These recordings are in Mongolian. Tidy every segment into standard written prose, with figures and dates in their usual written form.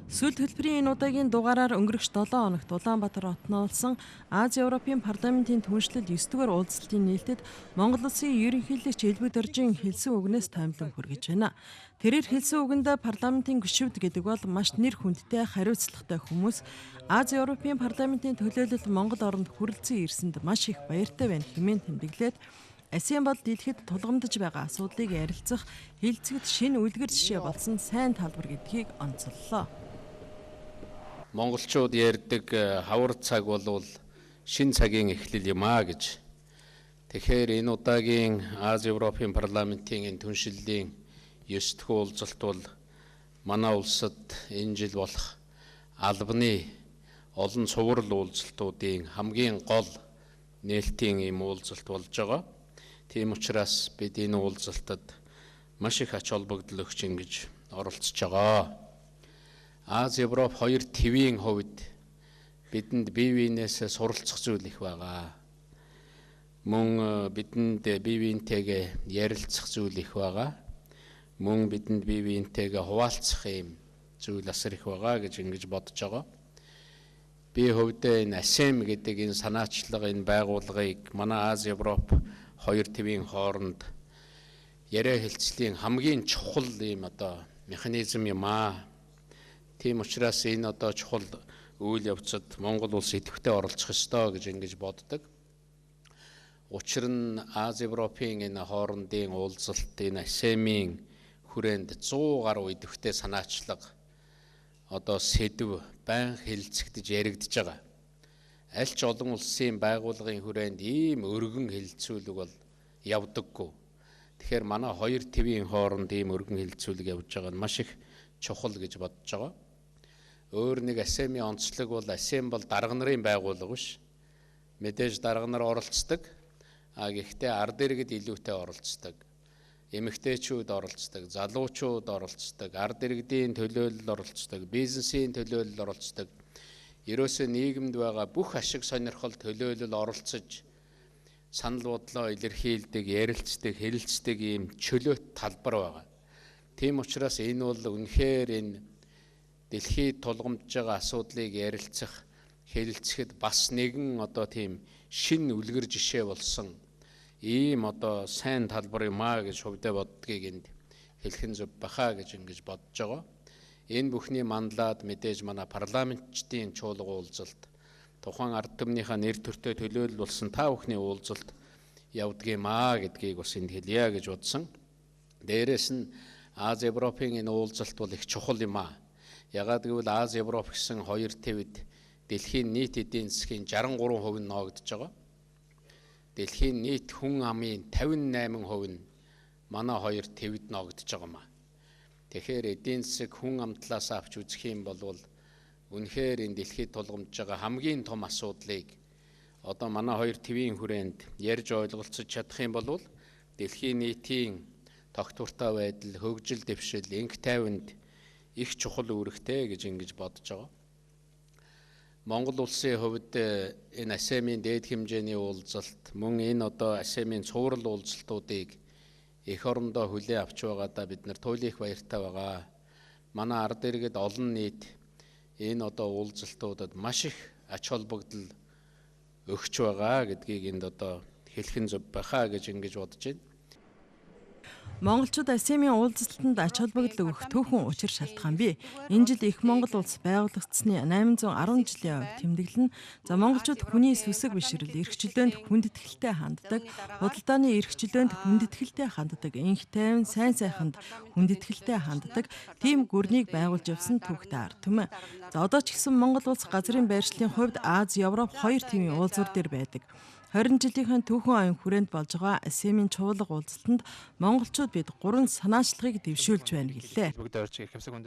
Сүүл төлбөрийн энэ удаагийн дугаараар өнгөрөх 7 хоногт Улаанбаатар хотноолсон Ази Европын парламентын түншлэл 9-р уулзалтын нээлтэд Монгол Улсын ерөнхийлөгч Элбэг-Доржийн хэлсэн үгнээс томилон хүргэж байна. Тэрээр хэлсэн үгэндээ парламентын гишүүд гэдэг бол маш нэр хүндтэй хариуцлагатай хүмүүс Ази Европын парламентын төлөөлөл Монгол оронд хүрэлцэн ирсэнд маш их баяртай байна хэмээн тэмдэглээд АСЕАН бол дэлхийд тулгамдж байгаа асуудлыг ярилцах, хэлцэхэд шинэ үлгэр жишээ болсон сайн талбар гэдгийг онцоллоо. Монголчууд ярьдаг хавар цаг бол шинэ цагийн эхлэл юм аа гэж. Тэгэхээр энэ удаагийн Ази Европын парламентын энэ түншлэлийн 9 дахь уулзалт бол манай улсад энэ жил болох албаны олон цуврал уулзалтуудын хамгийн гол нээлтийн ийм уулзалт болж байгаа. Тийм учраас бид энэ уулзалтад маш их ач холбогдол өгч ингэж оролцож байгаа. Ази Европ хоёр твийн хувьд бидэнд бие биенээсээ суралцах зүйл их байгаа. Мөн бидэнд бие биентэйгээ ярилцах зүйл их байгаа. Мөн бидэнд бие биентэйгээ хуваалцах юм зүйл асар их байгаа гэж ингэж бодож байгаа. Би хувьдаа энэ АСЕМ гэдэг энэ санаачлага, энэ байгууллагыг манай Ази Европ хоёр твийн хооронд яриа хэлцлийн хамгийн чухал ийм одоо механизм юм аа. Тийм учраас энэ одоо чухал үйл явцад Монгол улс идэвхтэй оролцох ёстой гэж ингэж боддог. Учир нь Ази Европын энэ хоорондын уулзалт, энэ АСЕМ-ийн хүрээнд 100 гаруй идэвхтэй санаачлага одоо сэдэв байн хэлцэгдэж яригдж байгаа. Аль ч олон улсын байгууллагын хүрээнд ийм өргөн хэлэлцүүлэг бол явдаггүй. Тэгэхээр манай хоёр твийн хооронд ийм өргөн хэлэлцүүлэг явж байгаа нь маш их чухал гэж бодож байгаа. Өөр нэг АСЕМ-ийн онцлог бол АСЕМ бол дарга нарын байгууллага биш. Мэдээж дарга нар оролцдог. А гэхдээ ард иргэд илүүтэй оролцдог. Эмэгтэйчүүд оролцдог, залуучууд оролцдог, ард иргэдийн төлөөлөл оролцдог, бизнесийн төлөөлөл оролцдог. Ерөөсөө нийгэмд байгаа бүх ашиг сонирхол төлөөлөл оролцож санал бодлоо илэрхийлдэг, ярилцдаг, хэлэлцдэг ийм чөлөөт талбар байгаа. Тийм учраас энэ бол үнэхээр энэ дэлхийд тулгамдж байгаа асуудлыг ярилцах, хэлэлцэхэд бас нэгэн одоо тийм шинэ үлгэр жишээ болсон ийм одоо сайн талбар юм аа гэж хувьдаа боддгийг энд хэлэх нь зөв баха гэж ингэж бодож байгаа. Энэ бүхний манлаад мэдээж манай парламентчдын чуулга уулзалт, тухайн ард түмнийхээ нэр төртөө төлөөлөл болсон та бүхний уулзалт явдаг юм аа гэдгийг бас энд хэлье гэж бодсон. Дээрээс нь Ази Европын энэ уулзалт бол их чухал юм аа. Ягаад гэвэл Ази Европ гэсэн хоёр твд дэлхийн нийт эдийн засгийн 63% нь ноогдож байгаа. Дэлхийн нийт хүн амын 58% нь манай хоёр твд ноогдож байгаа юм аа. Тэгэхээр эдийн засаг хүн ам талаас авч үзэх юм бол үнэхээр энэ дэлхийд тулгамдж байгаа хамгийн том асуудлыг одоо манай хоёр твийн хүрээнд ярьж ойлголцож чадах юм бол дэлхийн нийтийн тогтвортой байдал, хөгжил дэвшил, инх тайванд их чухал үүрэгтэй гэж ингэж бодож байгаа. Монгол улсын хувьд энэ АСЕМ-ийн дээд хэмжээний уулзалт, мөн энэ одоо АСЕМ-ийн цуврал уулзалтуудыг эх орондоо хүлээн авч байгаадаа бид нар туйлын их баяртай байгаа. Манай ард иргэд олон нийт энэ одоо уулзалтуудад маш их ач холбогдол өгч байгаа гэдгийг энд одоо хэлэх нь зөв байхаа гэж ингэж бодож байна. Монголчууд АСЕМ-ийн уулзалтанд ач холбогдол өгөх түүхэн учир шалтгаан бий. Энэ жил их Монгол улс байгуулагдсаны 810 жилийн хувь тэмдэглэнэ. За монголчууд хүний сүсэг бишрэл, эрх чөлөөнд хүндэтгэлтэй ханддаг, худалдааны эрх чөлөөнд хүндэтгэлтэй ханддаг, инх тайван сайн сайханд хүндэтгэлтэй ханддаг тийм гүрнийг байгуулж явсан түүхтэй ард түмэн. За одоо ч гэсэн Монгол улс газрын байршлын хувьд Ази, Европ хоёр тивийн уулзвар дээр байдаг. 20 жилийнхээ түүхэн оюун хүрээнд болж байгаа АСЕМ-ийн чуулга уулзалтанд монголчууд бид 3 санаачлагыг дэвшүүлж байна гэлээ.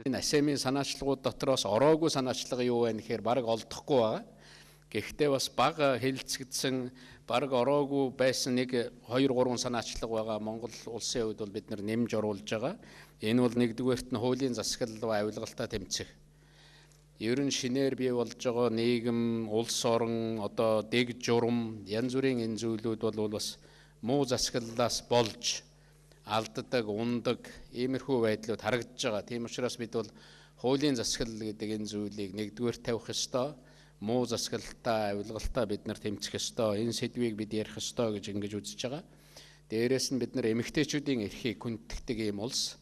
Энэ АСЕМ-ийн санаачлагууд дотроос ороогүй санаачлага юу вэ гэхээр бараг олдохгүй байгаа. Гэхдээ бас бага хэлэлцэгдсэн, бараг ороогүй байсан 1 2 3 санаачлага байгаа. Монгол улсын хувьд бол бид нар нэмж оруулж байгаа. Энэ бол нэгдүгээрт нь хуулийн засаглал ба авилгалтай тэмцэх. Ер нь шинээр бий болж байгаа нийгэм, улс орон, одоо дэг журам, янз бүрийн энэ зүйлүүд бол бас муу засаглалаас болж алддаг, ундаг иймэрхүү байдлууд харагдаж байгаа. Тийм учраас бид бол хуулийн засаглал гэдэг энэ зүйлийг нэгдүгээр тавих ёстой. Муу засаглалтаа, авилгалтаа бид нар тэмцэх ёстой. Энэ сэдвийг бид ярих ёстой гэж ингэж үзэж байгаа. Дээрээс нь бид нар эмэгтэйчүүдийн эрхийг хүндэтгэдэг ийм улс.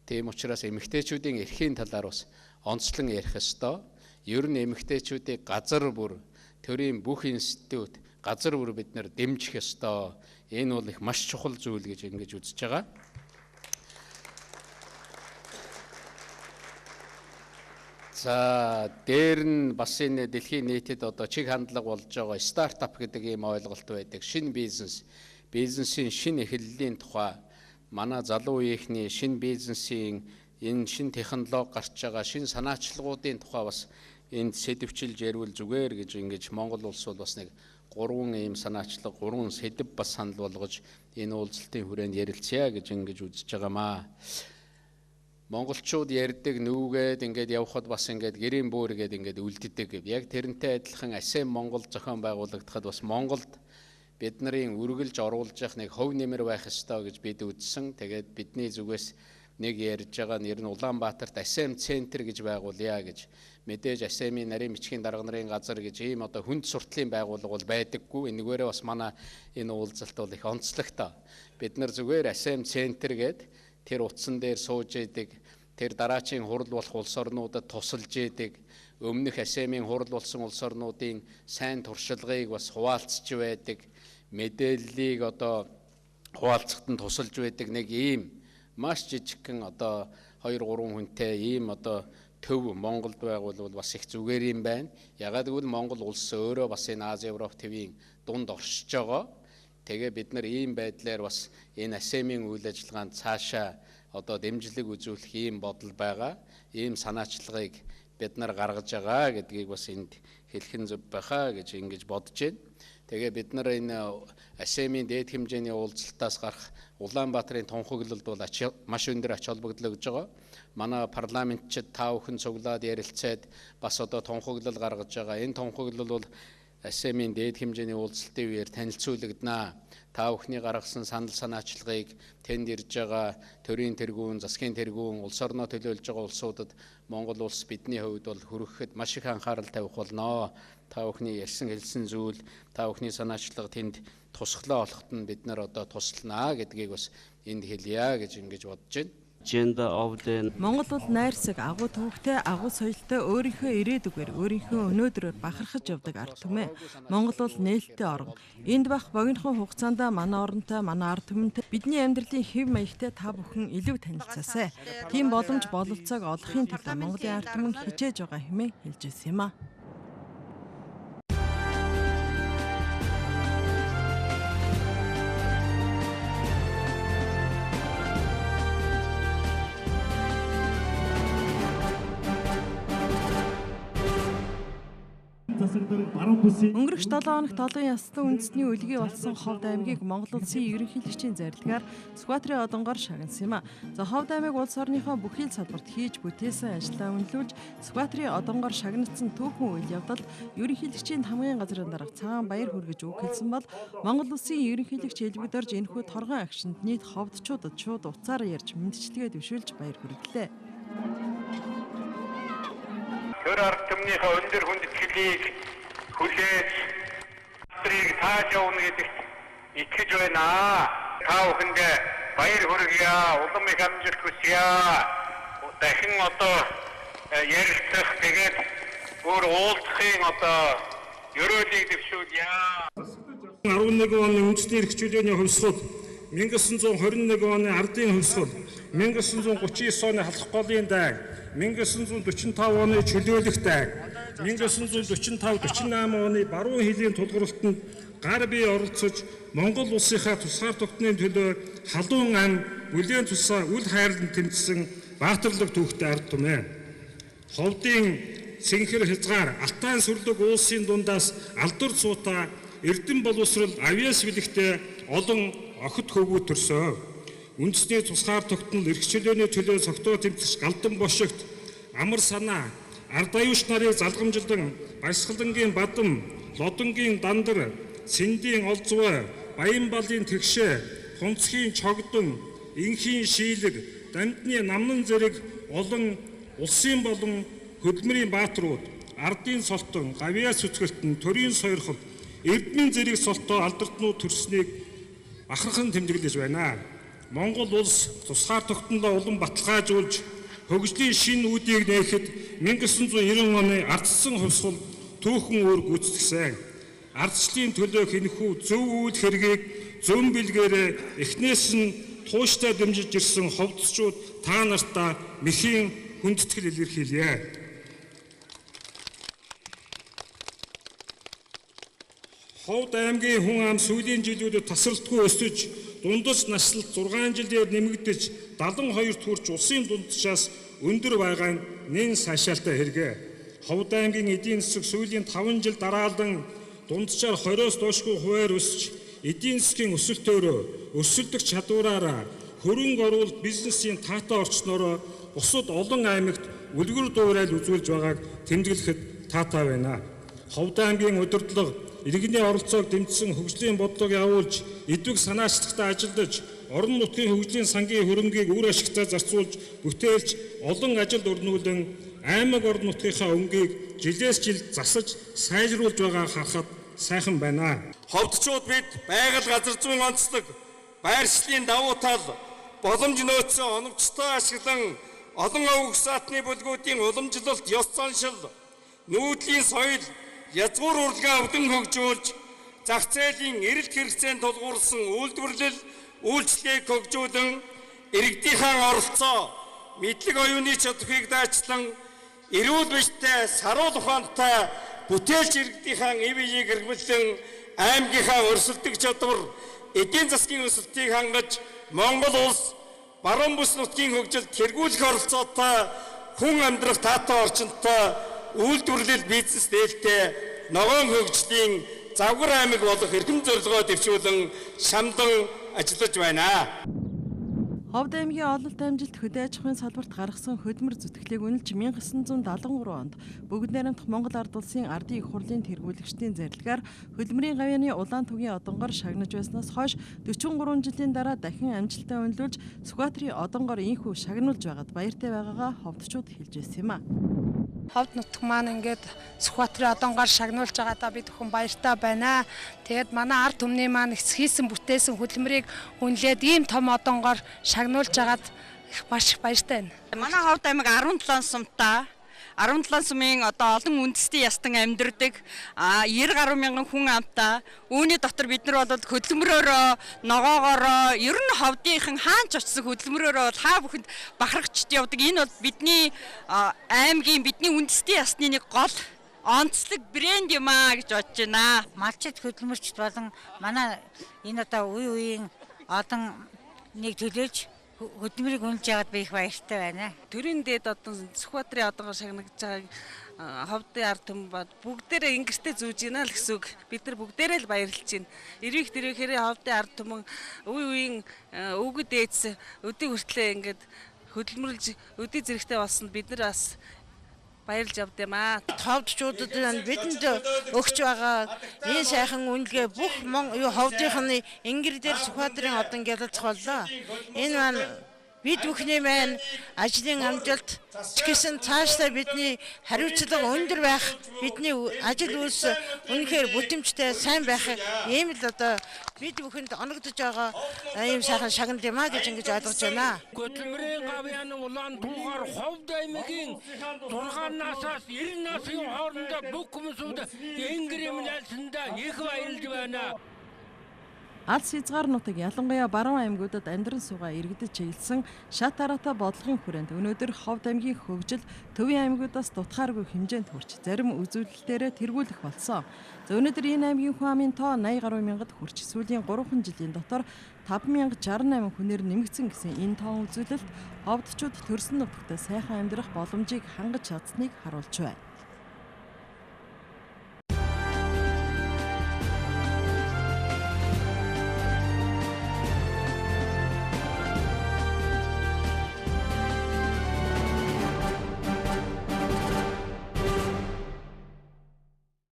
Тийм учраас эмэгтэйчүүдийн эрхийн талаар бас онцлон ярих ёстой. Ер нь эмэгтэйчүүдийг газар бүр төрийн бүх институт газар бүр бид нар дэмжих ёстой. Энэ бол их маш чухал зүйл гэж ингэж үзэж байгаа. За дээр нь бас энэ дэлхийн нийтэд одоо чиг хандлага болж байгаа стартап гэдэг ийм ойлголт байдаг. Шинэ бизнес, бизнесийн шинэ эхлэлийн тухай манай залуу үеийнхний шинэ бизнесийн энэ шинэ технологи гарч байгаа шинэ санаачлагуудын тухай бас энд сэдвчилж ярил зүгээр гэж ингэж Монгол улс бол бас нэг гурван ийм санаачлага, гурван сэдэв бас санал болгож энэ уулзалтын хүрээнд ярилцъя гэж ингэж үзэж байгаамаа. Монголчууд ярьдаг нүүгээд ингээд явхад бас ингээд гэрийн бөөр гээд ингээд үлддэг. Яг тэрнтэй адилхан АСЕМ Монгол зохион байгуулагдахад бас Монголд бид нарын үргэлж оруулж явах нэг хөв нэмэр байх ёстой гэж бид үзсэн. Тэгээд бидний зүгээс нэг ярьж байгаа нь ер нь Улаанбаатарт АСЕМ центр гэж байгуулъя гэж. Мэдээж АСЕМ-ийн нарийн бичгийн дарга нарын газар гэж ийм одоо хүнд суртлын байгууллага бол байдаггүй. Энэгээрээ бас манай энэ уулзалт бол их онцлогтой. Бид нар зүгээр АСЕМ центр гээд тэр утсан дээр сууж идэг, тэр дараачийн хурал болох улс орнуудад тусалж идэг, өмнөх АСЕМ-ийн хурал болсон улс орнуудын сайн туршлагыг бас хуваалцж байдаг, мэдээллийг одоо хуваалцахад нь тусалж байдаг нэг ийм маш жижигхэн одоо 2 3 хүнтэй ийм одоо төв Монголд байгуулвал бас их зүгээр юм байна. Ягаад гэвэл Монгол улс өөрөө бас энэ Ази Европ төвийн дунд оршиж байгаа. Тэгээ бид нар ийм байдлаар бас энэ АСЕМ-ийн үйл ажиллагаанд цаашаа одоо дэмжлэг үзүүлэх ийм бодол байгаа. Ийм санаачлагыг бид нар гаргаж байгаа гэдгийг бас энд хэлэх нь зөв байхаа гэж ингэж бодож байна. Тэгээ бид нар энэ АСЕМ-ийн дээд хэмжээний уулзалтаас гарах Улаанбаатарын тунхаглалд бол маш өндөр ач холбогдол өгж байгаа. Манай парламентчид та бүхэн цуглаад ярилцаад бас одоо тунхаглал гаргаж байгаа. Энэ тунхаглал бол АСЕМ-ийн дээд хэмжээний уулзалтын үеэр танилцуулагдана. Та бүхний гаргасан санал санаачлагыг тэнд ирж байгаа төрийн тэргүүн, засгийн тэргүүн, улс орноо төлөөлж байгаа улсуудад Монгол улс бидний хувьд бол хүргэхэд маш их анхаарал тавих болно. Та бүхний ярьсан хэлсэн зүйл, та бүхний санаачлага тэнд тусгалаа олоход нь бид нар одоо туслана гэдгийг бас энд хэлье гэж ингэж бодож байна. Монгол бол найрсаг, агуу түүхтэй, агуу соёлтой, өөрийнхөө ирээдүгээр, өөрийнхөө өнөөдрөөр бахархаж явдаг ард түмэн. Монгол бол нээлттэй орн. Энд бах богинохон хугацаанд манай оронтой, манай ард түмэнтэй бидний амьдралын хэв маягтай та бүхэн илүү танилцаасай. Тийм боломж бололцоог олохын төлөө Монголын ард түмэн хичээж байгаа хэмээн хэлж ирсэн юм а. Өнгөрөх 7 хоногт олон ястан үндэсний үлгий болсон Ховд аймгийг Монгол улсын ерөнхийлөгчийн зарилгаар Сүхбаатарын одонгоор шагнасан юм а. За Ховд аймаг улс орныхоо бүхий л салбарт хийж бүтээсэн ажлаа үнэлүүлж Сүхбаатарын одонгоор шагнагдсан түүхэн үйл явдалд ерөнхийлөгчийн тамгын газрын дарга Цагаан Баяр хүргэж үг хэлсэн бол Монгол улсын ерөнхийлөгч Элбэгдорж энэхүү торгон агшинд нийт ховдчуудад шууд уцаар ярьж мэндчилгээ дэвшүүлж баяр хүргэлээ. Төр ард түмнийхээ өндөр хүндэтгэлийг хүлээж газрыг тааж явна гэдэгт итгэж байна. Та бүхэндээ баяр хүргье, улам их амжилт хүсье. Дахин одоо ярилцах, тэгээд өөр уулзахын одоо ерөөлийг дэвшүүлье. 11 оны үндэсний эрх чөлөөний хувьсгал, 1921 оны ардын хувьсгал, 1939 оны Халах голын дайн, 1945 оны чөлөөлөх дайн, 1945-48 оны баруун хилийн тулгуурлалтанд гар бие оролцож Монгол улсынхаа тусгаар тогтны төлөө халуун ам бүлээн тусаа үл хайрлан тэмцсэн баатарлаг түүхтэй ард түмэн. Ховдын сэнхэр хязгаар алтан сүрлэг уулсын дундаас алдар цуута эрдэн боловсрол авиас бэлэгтэй олон охид хөвгүүд төрсөө. Үндэсний тусгаар тогтнол эрх чөлөөний төлөө цогтоо тэмцэж галдан бошигт амар санаа ард аюуч нарыг залгамжилдан Баясгалангийн Бадам, Лодонгийн Дандар, Сэндийн Олзвой, Баянбалын Тэгшээ, Хунцгийн Чогдон, Энхийн шийлэг, Дамдны намнан зэрэг олон улсын болон хөдөлмөрийн бааtruуд, ардын солтон, гавьяа сүцгэлтэн, төрийн сойрхол, эрдмийн зэрэг солтоо алдартнууд төрснийг бахархан тэмдэглэж байна. Монгол улс тусгаар тогтнолоо улам баталгаажуулж хөгжлийн шинэ үүдийг нээхэд 1990 оны ардчсан хувьсгал түүхэн үүр гүйцэтгсэн. Ардчлалын төлөөх энэхүү зөв үйл хэргийг зөн бэлгээрээ эхнээс нь тууштай дэмжиж ирсэн ховдчууд та нартаа мэхийн хүндэтгэл илэрхийлье. Ховд аймгийн хүн ам сүүлийн жилүүдэд тасралтгүй өсөж, дундаж наслалт 6 жилээр нэмэгдэж 72-т хүрч улсын дунджаас өндөр байгаа нь нэн сайшаалтай хэрэгэ. Ховд аймгийн эдийн засаг сүүлийн 5 жил дараалан дунджаар 20-оос доошгүй хувиар өсөж, эдийн засгийн өсөлтөөрөө өрсөлдөх чадвараараа хөрөнгө оруулалт бизнесийн таатай орчноороо бусад олон аймагт үлгэр дуурайл үзүүлж байгааг тэмдэглэхэд таатай байна. Ховд аймгийн удирдлага иргэний оролцоог дэмжсэн хөгжлийн бодлого явуулж, идэвх санаачлагтай ажиллаж, орон нутгийн хөгжлийн сангийн хөрөнгийг үр ашигтай зарцуулж, бүтээлч олон ажилд өрнүүлэн аймаг орон нутгийнхаа өнгийг жилээс жил засаж сайжруулж байгааг харахад сайхан байна. Ховдчууд бид байгаль газар зүйн онцлог, байршлын давуу тал, боломж нөөцөө оновчтой ашиглан олон овог саатны бүлгүүдийн уламжлалт ёс заншил, нүүдлийн соёл, язгуур урлагаа өвдөн хөгжүүлж, зах зээлийн эрэлт хэрэгцээнд тулгуурласан үйлдвэрлэл, үйлчлэгийг хөгжүүлэн, иргэдийнхээ оролцоо, мэдлэг оюуны чадварыг даачлан, эрүүл мэндтэй, саруул ухаантай бүтээлч иргэдийнхээ эв эеийг эрхэмлэн аймгийнхаа өрсөлдөх чадвар, эдийн засгийн өсөлтийг хангаж, Монгол улс баруун бүс нутгийн хөгжилд тэргүүлэх оролцоотой, хүн амьдрах таатай орчинтой, үйлдвэрлэл бизнес нээлттэй ногоон хөгжлийн загвар аймаг болох эрхэм зорилгоо дэвшүүлэн шамдан ажиллаж байна. Ховд аймгийн ололт амжилт хөдөө аж ахуйн салбарт гаргасан хөдөлмөр зүтгэлийг үнэлж 1973 онд Бүгд найрамдах Монгол Ард Улсын Ардын их хурлын тэргүүлэгчдийн зарилгаар хөдөлмөрийн гавьяаны улаан тугийн одонгоор шагнаж байснаас хойш 43 жилийн дараа дахин амжилттай үнэлүүлж Сүхбаатарын одонгоор ийнхүү шагнуулж байгаад баяртай байгаагаа ховдчууд хэлж байсан юм а. Ховд нутг маань ингээд Сүхбаатарын одонгоор шагнуулж байгаадаа бид бүхэн баяртай байна. Тэгээд манай ард түмний маань хийсэн бүтээсэн хөдөлмөрийг үнэлээд ийм том одонгоор шагнуулж байгаад их маш их баяртай байна. Манай Ховд аймаг 17 сумтай 17 сумын одоо олон үндэстэн ястан амьдардаг 90 гаруй мянган хүн амтай. Үүний дотор бид нар бол хөдөлмөрөөрөө, ногоогоороо, ер нь ховдынхан хаанч очсон хөдөлмөрөөрөө бол хаа бүхэнд бахархч явдаг. Энэ бол бидний аймгийн, бидний үндэстэн ясны нэг гол онцлог брэнд юм аа гэж бодож байна. Малчид хөдөлмөрчд болон манай энэ одоо үе үеийн олон нэг төлөөж хөдөлмөрийг үнэлж байгаад би их баяртай байна. Төрийн дээд одоо Сүхбаатарын одоогоор шагнагдж байгааг ховдын ард түмэн бод бүгдээрээ ингэртэй зүүж байна л гэсэн үг. Бид нар бүгдээрээ л баярлж байна. Эрвих дэрвэхээрээ ховдын ард түмэн үе үеийн өвгөд дээдс өдийг хүртлээ ингээд хөдөлмөрлж өдий зэрэгтэй болсонд бид нар бас баярлж явд юм аа. Ховдчуудад бидэнд өгч байгаа энэ сайхан үнэлгээ бүх ховдынхны ингэр дээр Сүхбаатарын одон гялалзах боллоо. Энэ маань бид бүхний маань ажлын амжилт ч гэсэн цаашдаа бидний хариуцлага өндөр байх, бидний ажил үйлс үнэхээр бүтэмжтэй сайн байх ийм л одоо бид бүхэнд оногдож байгаа ийм сайхан шагнал юм а гэж ингэж ойлгож байна. Хөдөлмөрийн гавьяаны улаан туугаар Ховд аймгийн 6 насаас 90 насын хоорондоо бүх хүмүүсүүд ингэр юм лайлсандаа их баярлж байна. Алс хязгаар нутаг ялангуяа баруун аймагуудад амьдран суугаа иргэдэд чиглэсэн шат дараатай бодлогын хүрээнд өнөөдөр Ховд аймгийн хөгжил төвийн аймагуудаас дутхааргүй хэмжээнд хүрч зарим үзүүлэлтээрээ тэргүүлэх болсон. За өнөөдөр энэ аймгийн хүн амын тоо 80 гаруй мянгад хүрч сүүлийн 3 жилийн дотор 5068 хүнээр нэмэгдсэн гэсэн энэ тоон үзүүлэлт ховдчууд төрсөн нутагт сайхан амьдрах боломжийг хангаж чадсныг харуулж байна.